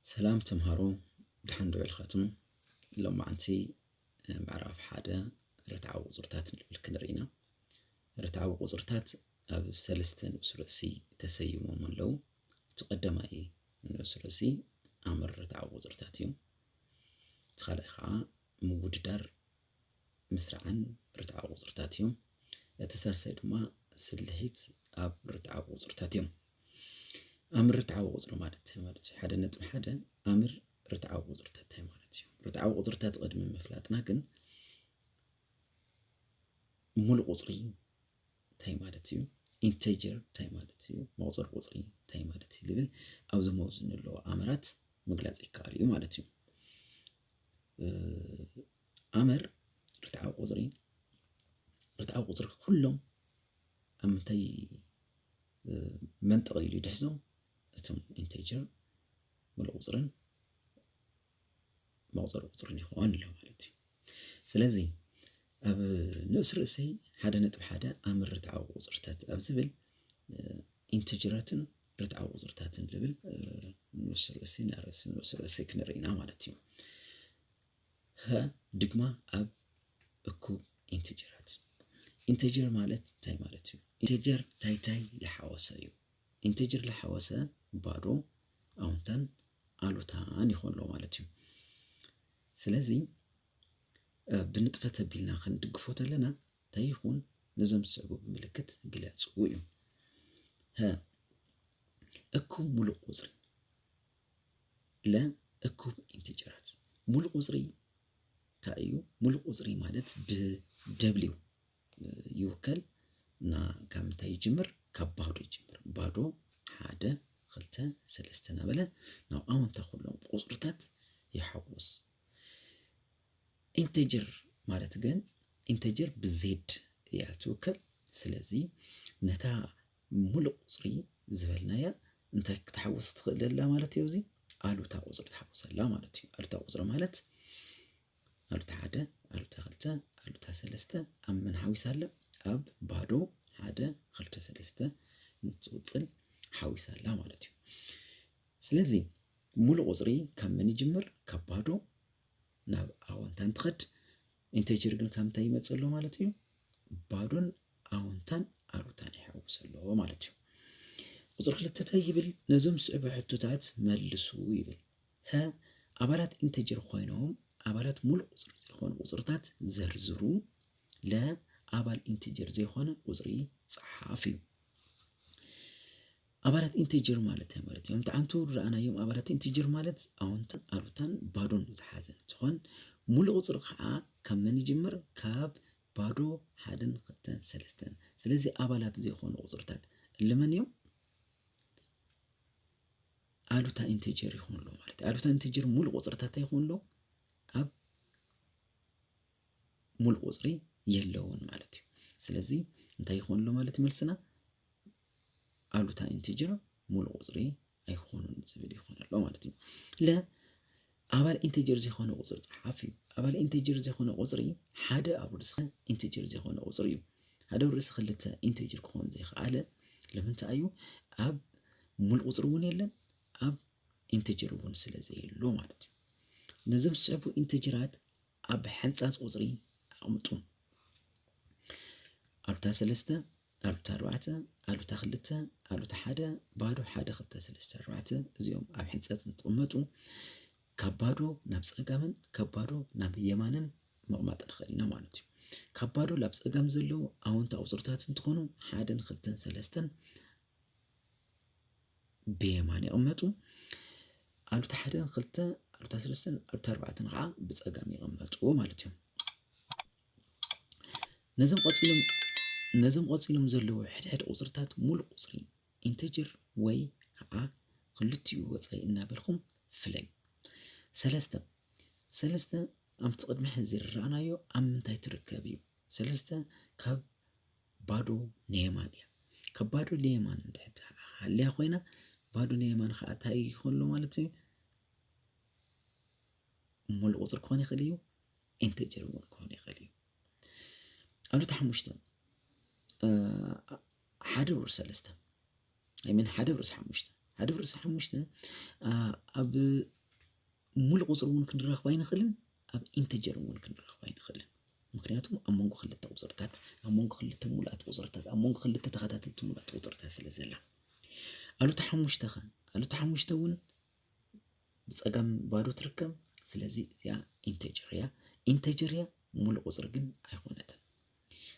ሰላም ተምሃሮ፣ ደሓን ዶ ውዒልካትም? ሎማዓንቲ ምዕራፍ ሓደ ርትዓዊ ቁፅርታት ንብል ክንርኢ ኢና። ርትዓዊ ቁፅርታት ኣብ ሰለስተ ንኡስ ርእሲ ተሰይሞም ኣለዉ። እቲ ቀዳማይ ንኡስ ርእሲ ኣምር ርትዓዊ ቁፅርታት እዩ። እቲ ካልኣይ ከዓ ምውድዳር ምስራዕን ርትዓዊ ቁፅርታት እዮም። እቲ ሳልሳይ ድማ ስልሒት ኣብ ርትዓዊ ቁፅርታት እዮም። ኣምር ርትዓዊ ቁፅሪ ማለት እንታይ ማለት እዩ? ሓደ ነጥቢ ሓደ ኣምር ርትዓዊ ቁፅርታት እንታይ ማለት እዩ? ርትዓዊ ቁፅርታት ቅድሚ ምፍላጥና ግን ሙሉ ቁፅሪ እንታይ ማለት እዩ? ኢንቴጀር እንታይ ማለት እዩ? መቁፀሪ ቁፅሪ እንታይ ማለት እዩ? ዝብል ኣብዚ መውዚ ንለዎ ኣምራት ምግላፅ ይከኣል እዩ ማለት እዩ። ኣምር ርትዓዊ ቁፅሪ ርትዓዊ ቁፅሪ ኩሎም ኣብ ምንታይ መንጠቕ ኢሉ ይድሕዞም? እቶም ኢንቴጀር ሙሉእ ቁፅርን መቁፀሪ ቁፅርን ይኸውን ኣሎ ማለት እዩ። ስለዚ ኣብ ንኡስ ርእሰይ ሓደ ነጥቢ ሓደ ኣምር ርትዓዊ ቁፅርታት ኣብ ዝብል ኢንቴጀራትን ርትዓዊ ቁፅርታትን ዝብል ንኡስ ርእሲ ንኣርእሲ ንኡስ ርእሲ ክንርኢ ኢና ማለት እዩ። ሀ ድግማ ኣብ እኩብ ኢንቴጀራት። ኢንቴጀር ማለት እንታይ ማለት እዩ? ኢንቴጀር እንታይ እንታይ ዝሓወሰ እዩ? ኢንቴጀር ዝሓወሰ ባዶ፣ ኣውንታን ኣሉታን ይኾን ኣሎ ማለት እዩ። ስለዚ ብንጥፈት ኣቢልና ክንድግፎ ተለና እንታይ ይኹን ነዞም ዝስዕቡ ብምልክት ግለፅዎ እዩ። ሀ እኩብ ሙሉእ ቁፅሪ፣ ለ እኩብ ኢንቲጀራት። ሙሉእ ቁፅሪ እንታይ እዩ? ሙሉእ ቁፅሪ ማለት ብደብሊው ይውከል እና ካብ ምንታይ ይጅምር? ካብ ባዶ ይጅምር። ባዶ፣ ሓደ፣ ክልተ፣ ሰለስተ እናበለ ናብ ኣወንታ ኩሎም ቁፅርታት ይሓውስ። ኢንቴጀር ማለት ግን ኢንቴጀር ብዜድ እያ ትውከል። ስለዚ ነታ ሙሉእ ቁፅሪ ዝበልናያ እንታይ ክትሓውስ ትኽእል ኣላ ማለት እዩ? እዚ ኣሉታ ቁፅሪ ትሓውስ ኣላ ማለት እዩ። ኣሉታ ቁፅሪ ማለት ኣሉታ ሓደ፣ ኣሉታ ክልተ፣ ኣሉታ ሰለስተ ኣብ መን ሓዊሳ ኣላ? ኣብ ባዶ ሓደ፣ ክልተ፣ ሰለስተ እንትቕፅል ሓዊሳ ኣላ ማለት እዩ። ስለዚ ሙሉእ ቁፅሪ ካብ መን ይጅምር? ካብ ባዶ ናብ ኣወንታ እንትኸድ፣ ኢንቴጀር ግን ካብ እንታይ ይመፅእ ኣሎ ማለት እዩ? ባዶን ኣወንታን ኣሉታን ይሓውስ ኣሎ ማለት እዩ። ቁፅሪ ክልተ እንታይ ይብል? ነዞም ዝስዕቡ ሕቶታት መልሱ ይብል። ሀ ኣባላት ኢንቴጀር ኮይኖም ኣባላት ሙሉእ ቁፅሪ ዘይኮኑ ቁፅርታት ዘርዝሩ። ለ ኣባል ኢንቴጀር ዘይኮነ ቁፅሪ ፀሓፍ እዩ። ኣባላት ኢንቴጀር ማለት እንታይ ማለት እዮም? ትሓንቱ ዝረኣናዮም ኣባላት ኢንቴጀር ማለት ኣወንታን ኣሉታን ባዶን ዝሓዘ እንትኾን፣ ሙሉእ ቁፅሪ ከዓ ካብ መን ይጅምር? ካብ ባዶ፣ ሓደን፣ ክልተን፣ ሰለስተን። ስለዚ ኣባላት ዘይኮኑ ቁፅርታት እለመን እዮም? ኣሉታ ኢንቴጀር ይኾን ኣሎ ማለት እዩ። ኣሉታ ኢንቴጀር ሙሉእ ቁፅርታት እንታይ ይኾን ኣሎ? ኣብ ሙሉእ ቁፅሪ የለውን ማለት እዩ። ስለዚ እንታይ ይኾን ኣሎ ማለት መልስና? ኣሉታ ኢንቲጀር ሙሉእ ቁፅሪ ኣይኾኑን ዝብል ይኾን ኣሎ ማለት እዩ። ለ ኣባል ኢንቲጀር ዘይኮነ ቁፅሪ ፀሓፍ እዩ። ኣባል ኢንቲጀር ዘይኮነ ቁፅሪ ሓደ ኣብ ርእሲ ኢንቲጀር ዘይኮነ ቁፅሪ እዩ። ሓደ ኣብ ርእሲ ክልተ ኢንቲጀር ክኾን ዘይከኣለ ንምንታይ እዩ? ኣብ ሙሉእ ቁፅሪ እውን የለን፣ ኣብ ኢንቲጀር እውን ስለ ዘየሎ ማለት እዩ። ነዞም ዝስዕቡ ኢንቲጀራት ኣብ ሕንፃፅ ቁፅሪ ኣቕምጡ። ኣሉታ ሰለስተ፣ ኣሉታ ኣርባዕተ፣ ኣሉታ ክልተ፣ ኣሉታ ሓደ፣ ባዶ ሓደ፣ ክልተ፣ ሰለስተ፣ ኣርባዕተ፣ እዚኦም ኣብ ሕንፃፅ እንትቕመጡ ካብ ባዶ ናብ ፀጋምን ካብ ባዶ ናብ የማንን ምቕማጥ ንኽእል ኢና ማለት እዩ። ካብ ባዶ ናብ ፀጋም ዘለዉ ኣወንታ ቁፅርታት እንትኾኑ ሓደን ክልተን ሰለስተን ብየማን ይቕመጡ። ኣሉታ ሓደን ክልተ፣ ኣሉታ ሰለስተን ኣሉታ ኣርባዕተን ከዓ ብፀጋም ይቕመጡ ማለት እዩ። ነዞም ቀፂሎም ነዞም ቀፂሎም ዘለዉ ሕድሕድ ቁፅርታት ሙሉእ ቁፅሪ ኢንተጀር ወይ ከዓ ክልቲኡ ወፃኢ እናበልኩም ፍለዩ። ሰለስተ ሰለስተ ኣብቲ ቅድሚ ሕዚ ዝረኣናዮ ኣብ ምንታይ ትርከብ እዩ? ሰለስተ ካብ ባዶ ንየማን እያ። ካብ ባዶ ንየማን እንድሕር ሃልያ ኮይና ባዶ ንየማን ከዓ እንታይ ይኾን ኣሎ ማለት እዩ? ሙሉእ ቁፅሪ ክኾን ይኽእል እዩ፣ ኢንተጀር እውን ክኾን ይኽእል እዩ። ኣሉታ ሓሙሽተ ሓደ ብር ሰለስተ ኣይምን ሓደ ብርእሲ ሓሙሽተ ሓደ ብርእሲ ሓሙሽተ ኣብ ሙሉእ ቁፅሪ እውን ክንረኽባ ኣይንኽእልን፣ ኣብ ኢንተጀር እውን ክንረኽባ ኣይንኽእልን። ምክንያቱም ኣብ መንጎ ክልተ ቁፅርታት፣ ኣብ መንጎ ክልተ ሙሉኣት ቁፅርታት፣ ኣብ መንጎ ክልተ ተኸታተልቲ ሙሉኣት ቁፅርታት ስለ ዘላ። ኣሉታ ሓሙሽተ ኸ? ኣሉታ ሓሙሽተ እውን ብፀጋም ባዶ ትርከብ። ስለዚ እዚኣ ኢንተጀር እያ። ኢንተጀር እያ፣ ሙሉእ ቁፅሪ ግን ኣይኮነትን።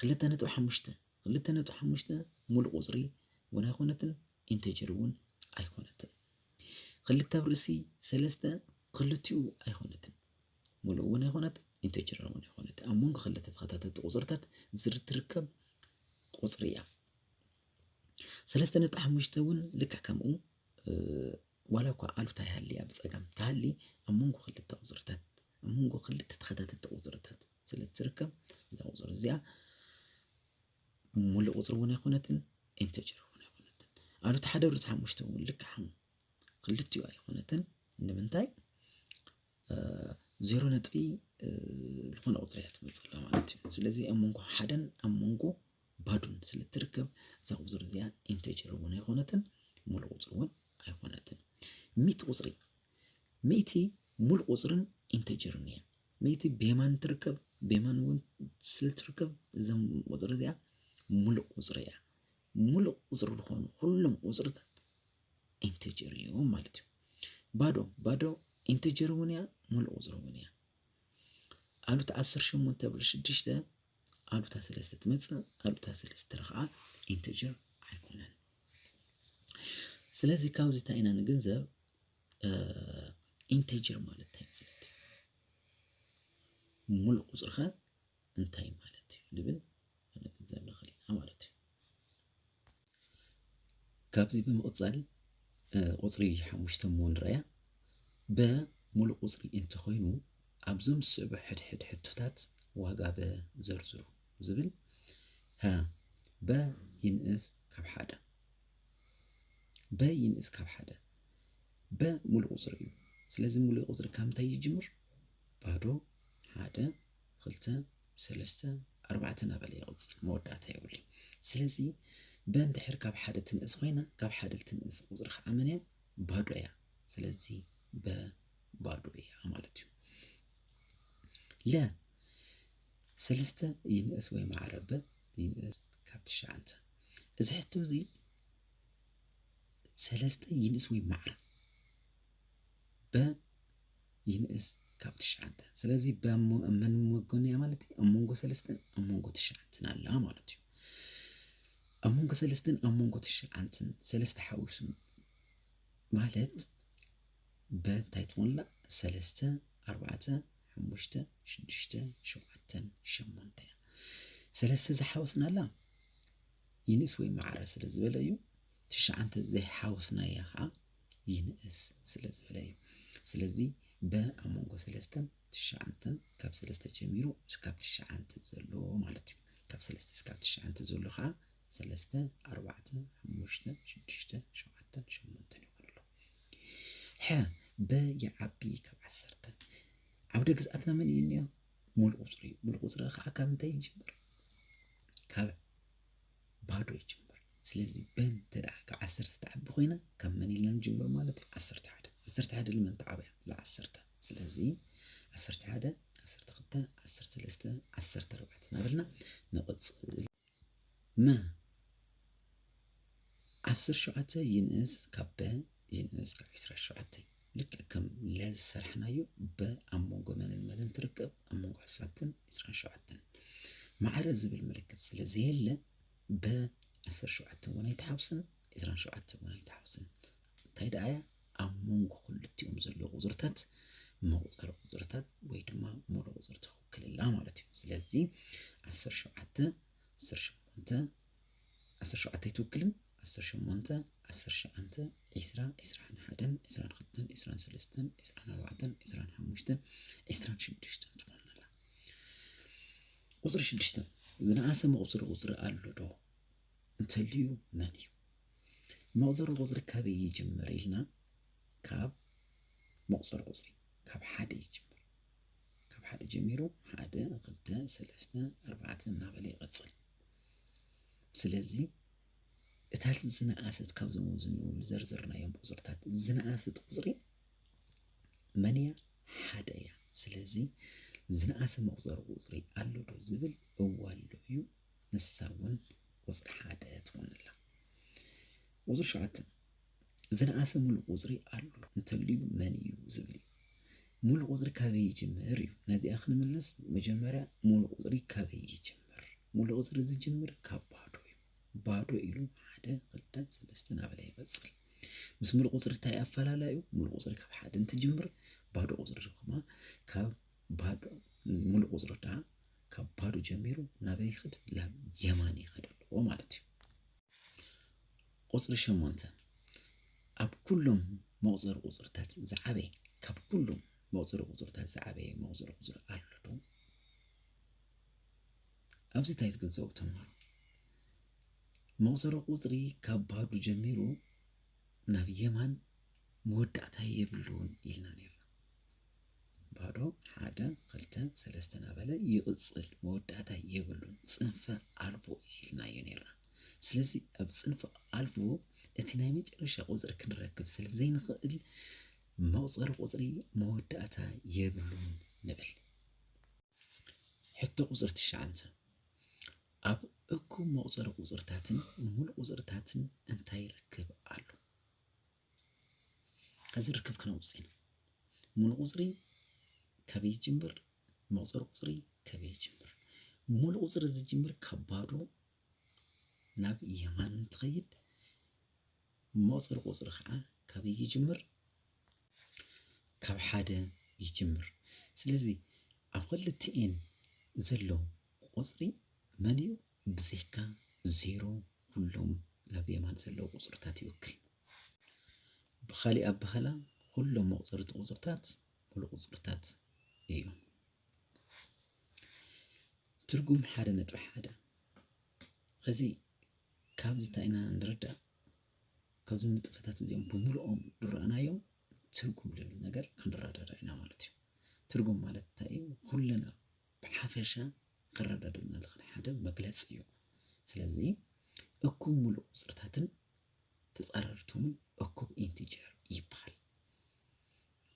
ክልተ ነጥቢ ሓሙሽተ፣ ክልተ ነጥቢ ሓሙሽተ ሙሉእ ቁፅሪ እውን ኣይኮነትን፣ ኢንተጀር እውን ኣይኮነትን። ክልተ ኣብ ርእሲ ሰለስተ ክልቲኡ ኣይኮነትን፣ ሙሉእ እውን ኣይኮነትን፣ ኢንተጀር እውን ኣይኮነትን። ኣብ መንጎ ክልተ ተኸታተልቲ ቁፅርታት ዝትርከብ ቁፅሪ እያ። ሰለስተ ነጥቢ ሓሙሽተ እውን ልክዕ ከምኡ፣ እ፣ ዋላ እኳ ኣሉታ ይሃልያ ብፀጋም ተሃሊ፣ ኣብ መንጎ ክልተ ቁፅርታት፣ ኣብ መንጎ ክልተ ተኸታተልቲ ቁፅርታት ስለ እትርከብ፣ እዛ ቁፅሪ እዚኣ ሙሉእ ቁፅሪ እውን ኣይኮነትን፣ ኢንተጀር እውን ኣይኮነትን። ኣሉታ ሓደ ርዚ ሓሙሽተ እውን ልክዕ ሓሙ ክልቲኡ ኣይኮነትን። ንምንታይ? እ፣ ዜሮ ነጥቢ፣ እ፣ ዝኾነ ቁፅሪ እያ ትመፅእ ኣላ ማለት እዩ። ስለዚ ኣብ መንጎ ሓደን ኣብ መንጎ ባዶን ስለ እትርከብ፣ እዛ ቁፅሪ እዚኣ ኢንተጀር እውን ኣይኮነትን፣ ሙሉእ ቁፅሪ እውን ኣይኮነትን። ሚእቲ ቁፅሪ፣ ሚእቲ ሙሉእ ቁፅርን ኢንተጀርን እያ። ሚእቲ ብየማን ትርከብ፣ ብየማን እውን ስለ እትርከብ፣ እዛ ቁፅሪ እዚኣ ሙሉእ ቁፅሪ እያ። ሙሉእ ቁፅሪ ዝኾኑ ኩሎም ቁፅርታት ኢንተጀር እዮም ማለት እዩ። ባዶ፣ ባዶ ኢንተጀር እውን እያ፣ ሙሉእ ቁፅሪ እውን እያ። ኣሉታ ዓሰርተ ሸሞንተ ብልዕ ሽዱሽተ ኣሉታ ሰለስተ ትመፅእ፣ ኣሉታ ሰለስተ ከዓ ኢንተጀር ኣይኮነን። ስለዚ ካብዚ እንታይ ኢና ንግንዘብ? እ፣ ኢንተጀር ማለት እንታይ ማለት እዩ? ሙሉእ ቁፅሪ ኸ እንታይ ማለት እዩ ዝብል ክንግንዘብ ንኽእል ኢና ማለት እዩ። ካብዚ ብምቕፃል፣ እ፣ ቁፅሪ ሓሙሽተ እሞ ንረኣያ። በ ሙሉእ ቁፅሪ እንተኾይኑ ኣብዞም ዝስዕቡ ሕድሕድ ሕቶታት ዋጋ በ ዘርዝሩ ዝብል። ሀ፣ በ ይንእስ ካብ ሓደ። በ ይንእስ ካብ ሓደ። በ ሙሉእ ቁፅሪ እዩ። ስለዚ ሙሉእ ቁፅሪ ካብ ምንታይ ይጅምር? ባዶ፣ ሓደ፣ ክልተ፣ ሰለስተ፣ ኣርባዕተ እናበለ ይቕፅል፣ መወዳእታ የብሉን። ስለዚ በ እንድሕር ካብ ሓደ ትንእስ ኮይና፣ ካብ ሓደ ትንእስ ቁፅሪ ከዓ መን እያ? ባዶ እያ። ስለዚ በ ባዶ እያ ማለት እዩ። ለ፣ ሰለስተ ይንእስ ወይ ማዕረ በ ይንእስ ካብ ትሽዓተ። እዚ ሕቶ እዚ ሰለስተ ይንእስ ወይ ማዕረ በ ይንእስ ካብ ትሽዓተ። ስለዚ በ ኣብ ሞ-፣ ኣብ መን ወገን እያ ማለት እዩ? ኣብ መንጎ ሰለስተን ኣብ መንጎ ትሽዓተን ኣላ ማለት እዩ። ኣብ መንጎ ሰለስተን ኣብ መንጎ ትሽዓተን ሰለስተ ሓዊሱ ማለት በ እንታይ ትኾንላ? ሰለስተ፣ ኣርባዕተ፣ ሓሙሽተ፣ ሽዱሽተ፣ ሸውዓተን ሸሞንተ እያ። ሰለስተ ዝሓወስናላ ይንእስ ወይ ማዕረ ስለ ዝበለ እዩ። ትሽዓተ ዘይሓወስናያ ከዓ ይንእስ ስለ ዝበለ እዩ። ስለዚ በ ኣብ መንጎ ሰለስተን ትሽዓተን፣ ካብ ሰለስተ ጀሚሩ እስካብ ትሽዓተ ዘሎ ማለት እዩ። ካብ ሰለስተ እስካብ ትሽዓተ ዘሎ ከዓ ሰለስተ፣ ኣርባዕተ፣ ሓሙሽተ፣ ሽዱሽተ፣ ሸውዓተን ሸሞንተን ይኾኑ ኣለዉ። ሐ፣ በ ይዓቢ ካብ ዓሰርተ። ዓውደ ግዝኣትና መን እዩ እኒኦ? ሙሉእ ቁፅሪ እዩ። ሙሉእ ቁፅሪ ከዓ ካብ ምንታይ ይጅምር? ካብ ባዶ ይጅምር። ስለዚ በ እንተ ደኣ ካብ ዓሰርተ ትዓቢ ኮይና ካብ መን ኢልና ንጅምር ማለት እዩ? ዓሰርተ ሓደ። ዓሰርተ ሓደ ንመን ትዓብያ? ንዓሰርተ። ስለዚ ዓሰርተ ሓደ፣ ዓሰርተ ክልተ፣ ዓሰርተ ሰለስተ፣ ዓሰርተ ኣርባዕተ እናበልና ንቕፅል። መ፣ ዓሰርተ ሸውዓተ ይንእስ ካብ በ ይንእስ ካብ ዕስራን ሸውዓተን። ልክዕ ከም ለ ዝሰርሕናዮ በ ኣብ መንጎ መንን መንን ትርከብ? ኣብ መንጎ ዓሰርተ ሸውዓተን ዕስራን ሸውዓተን። ማዕረ ዝብል ምልክት ስለ ዘየለ በ ዓሰርተ ሸውዓተ እውን ኣይትሓውስን፣ ዕስራን ሸውዓተ እውን ኣይትሓውስን። እንታይ ደኣ እያ? ኣብ መንጎ ክልቲኦም ዘለዉ ቁፅርታት መቑፀሪ ቁፅርታት ወይ ድማ ሙሉእ ቁፅሪ ትውክል ኣላ ማለት እዩ። ስለዚ ዓሰርተ ሸውዓተ፣ ዓሰርተ ሸሞንተ፣ ዓሰርተ ሸውዓተ ኣይትውክልን፣ ዓሰርተ ሸሞንተ፣ ዓሰርተ ትሽዓተ፣ ዕስራ፣ ዕስራን ሓደን፣ ዕስራን ክልተን፣ ዕስራን ሰለስተን፣ ዕስራን ኣርባዕተን፣ ዕስራን ሓሙሽተን፣ ዕስራን ሽዱሽተን ትኾን ኣላ። ቁፅሪ ሽዱሽተ፣ ዝነኣሰ መቑፀሪ ቁፅሪ ኣሎ ዶ? እንተልዩ መን እዩ? መቑፀሪ ቁፅሪ ካበይ ይጅምር ኢልና፣ ካብ መቑፀሪ ቁፅሪ ካብ ሓደ ይጅምር። ካብ ሓደ ጀሚሩ ሓደ፣ ክልተ፣ ሰለስተ፣ ኣርባዕተ እናበለ ይቐፅል። ስለዚ እታ ዝነኣሰት ካብዞም ኣብዚ ንብሉ ዘርዘርናዮም ቁፅርታት ዝነኣሰት ቁፅሪ መን እያ? ስለዚ ዝነኣሰ መቑጸሪ ቁጽሪ ኣሎ ዶ ዝብል እወ ኣሎ እዩ። ንሳ እውን ቁጽሪ ሓደ ትኾነላ። ቁጽሪ ሸውዓተ ዝነኣሰ ሙሉእ ቁጽሪ ኣሎ እንተልዩ መን እዩ ዝብል እዩ። ሙሉእ ቁጽሪ ካበይ ይጅምር እዩ። ነዚኣ ክንምልስ መጀመርያ ሙሉእ ቁጽሪ ካበይ ይጅምር? ሙሉእ ቁጽሪ ዝጅምር ካብ ባዶ እዩ። ባዶ ኢሉ ሓደ፣ ክልተ፣ ሰለስተ እናበለ ይቐጽል። ምስ ሙሉእ ቁጽሪ እንታይ ኣፈላላዩ? ሙሉእ ቁጽሪ ካብ ሓደ እንትጅምር፣ ባዶ ቁጽሪ ድማ ካብ ባዶ፣ ሙሉእ ቁጽሪ ደኣ ካብ ባዶ ጀሚሩ ናበይ ይኸድ? ናብ የማን ይኸድ ኣለዎ ማለት እዩ። ቁጽሪ ሸሞንተ ኣብ ኩሎም መቑጸሪ ቁጽርታት ዝዓበየ፣ ካብ ኩሎም መቑጸሪ ቁጽርታት ዝዓበየ መቑጸሪ ቁጽሪ ኣሎ ዶ? ኣብዚ እንታይ ትግንዘቡ ተምሃሮ? መቑጸሪ ቁጽሪ ካብ ባዶ ጀሚሩ ናብ የማን መወዳእታ የብሉን ኢልና ነይርና። ባዶ ሓደ፣ ክልተ፣ ሰለስተ እናበለ ይቕጽል፣ መወዳእታ የብሉን፣ ጽንፈ ኣልቦ ኢልናዮ ነይርና። ስለዚ ኣብ ጽንፈ ኣልቦ እቲ ናይ መጨረሻ ቁጽሪ ክንረክብ ስለ ዘይንኽእል መቑጸሪ ቁጽሪ መወዳእታ የብሉን ንብል። ሕቶ ቁጽሪ ትሽዓተ፣ ኣብ እኩብ መቑጸሪ ቁጽርታትን ሙሉእ ቁጽርታትን እንታይ ርክብ ኣሎ? እዚ ርክብ ክነውጽእ ኢና። ሙሉእ ቁጽሪ ካበይ ይጅምር? መቑጸሪ ቁጽሪ ካበይ ይጅምር? ሙሉእ ቁጽሪ ዝጅምር ካብ ባዶ ናብ የማን እንትኸይድ፣ መቑጸሪ ቁጽሪ ከዓ ካበይ ይጅምር? ካብ ሓደ ይጅምር። ስለዚ ኣብ ክልቲኤን ዘሎ ቁጽሪ መን እዩ? ብዘይካ ዜሮ ኩሎም ናብ የማን ዘለዉ ቁጽርታት ይውክል። ብኻሊእ ኣበሃህላ ኩሎም መቑጸርቲ ቁጽርታት ሙሉእ ቁጽርታት እዮም። ትርጉም ሓደ ነጥቢ ሓደ። ሕዚ ካብዚ እንታይ ኢና ንርዳእ? ካብዞም ንጥፈታት እዚኦም ብምሉኦም ዝረኣናዮም ትርጉም ዝብል ነገር ክንረዳዳእ ኢና ማለት እዩ። ትርጉም ማለት እንታይ እዩ? ኩልና ብሓፈሻ ክረዳደና ዝኽእል ሓደ መግለጺ እዩ። ስለዚ እኩብ ሙሉእ ቁጽርታትን ተጻረርቶምን እኩብ ኢንቲጀር ይበሃል።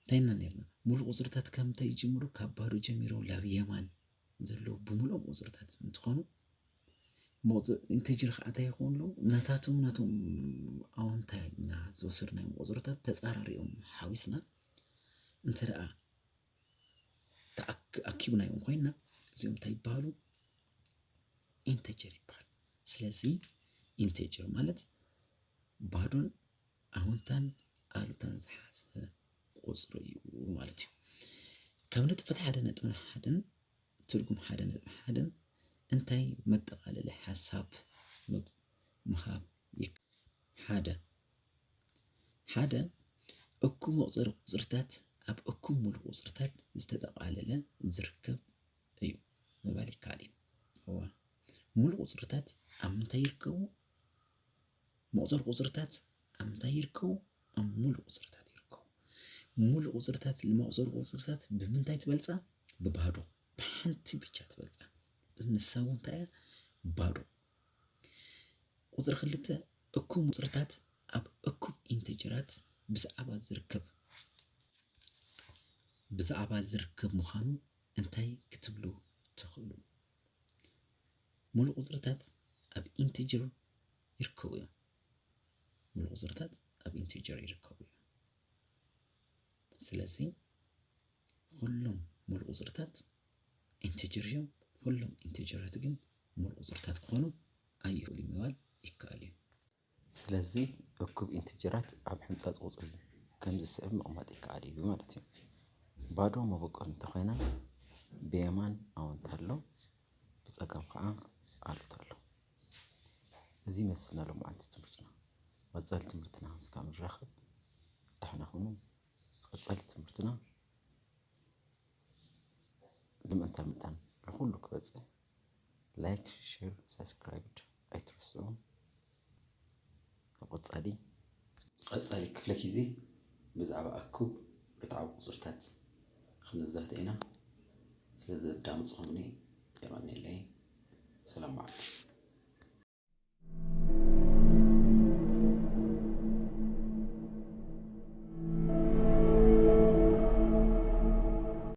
እንታይ ኢና ነርና? ሙሉእ ቁጽርታት ካብ ምንታይ ይጅምሩ? ካብ ባዶ ጀሚሮም ላብ የማን ዘለዉ ብምሉኦም ቁጽርታት እንትኾኑ፣ መቑጽ-፣ ኢንቲጀር ከዓ እንታይ ይኾኑ ኣለዉ? ናታቶም፣ ናቶም ኣወንታ ኢና ዝወሰድናዮም ቁጽርታት ተጻራሪኦም ሓዊስና እንተ ደኣ ተኣክ-፣ ኣኪብናዮም ኮይንና፣ እዚኦም እንታይ ይበሃሉ? ኢንቲጀር ይበሃል። ስለዚ ኢንቲጀር ማለት ባዶን ኣወንታን ኣሉታን ዝሓዘ ቁጽሪ እዩ ማለት እዩ። ካብ ንጥፈት ሓደ ነጥቢ ሓደን ትርጉም ሓደ ነጥቢ ሓደን እንታይ መጠቓለሊ ሓሳብ ምሃብ ይከኣል? ሓደ፣ ሓደ እኩብ መቑጸሪ ቁጽርታት ኣብ እኩብ ሙሉእ ቁጽርታት ዝተጠቓለለ ዝርከብ እዩ ምባል ይከኣል እዩ። እወ፣ ሙሉእ ቁጽርታት ኣብ ምንታይ ይርከቡ? መቑጸሪ ቁጽርታት ኣብ ምንታይ ይርከቡ? ኣብ ሙሉእ ቁጽርታት ይርከቡ። ሙሉእ ቁጽርታት ንመቑጸሪ ቁጽርታት ብምንታይ ትበልጻ? ብባዶ፣ ብሓንቲ ብቻ ትበልጻ። ንሳ እውን እንታይ እያ? ባዶ። ቁጽሪ ክልተ፣ እኩብ ቁጽርታት ኣብ እኩብ ኢንቲጀራት ብዛዕባ ዝርከብ፣ ብዛዕባ ዝርከብ ምዃኑ እንታይ ክትብሉ ትኽእሉ? ሙሉእ ቁጽርታት ኣብ ኢንቲጀር ይርከቡ እዮም። ሙሉእ ቁጽርታት ኣብ ኢንቲጀር ይርከቡ እዮም። ስለዚ ኩሎም ሙሉእ ቁጽርታት ኢንቲጀር እዮም። ኩሎም ኢንቲጀራት ግን ሙሉእ ቁጽርታት ክኾኑ ኣይኽእሉን ምባል ይከኣል እዩ። ስለዚ እኩብ ኢንቲጀራት ኣብ ሕንጻጽ ቁጽሪ ከም ዝስዕብ ምቕማጥ ይከኣል እዩ ማለት እዩ። ባዶ መበቆል እንተኾይና ብየማን ኣወንታ ኣሎ፣ ብጸጋም ከዓ ኣሉታ ኣሎ። እዚ ይመስልና ሎማዓንቲ ትምህርትና። ቀጻሊ ትምህርትና እስካብ ንራኸብ ደሕና ኩኑ። ቀጻሊ ትምህርትና ልምእንታ መጠን ንኹሉ ክበጽሕ ላይክ፣ ሼር፣ ሳብስክራይብ ኣይትረስዑ። ኣብ ቀጻሊ፣ ቀጻሊ ክፍለ ግዜ ብዛዕባ ኣኩብ ርትዓዊ ቁጽርታት ክንዛተ ኢና። ስለ ዘዳመጽኹምኒ የቐንየለይ። ሰላም መዓልቲ።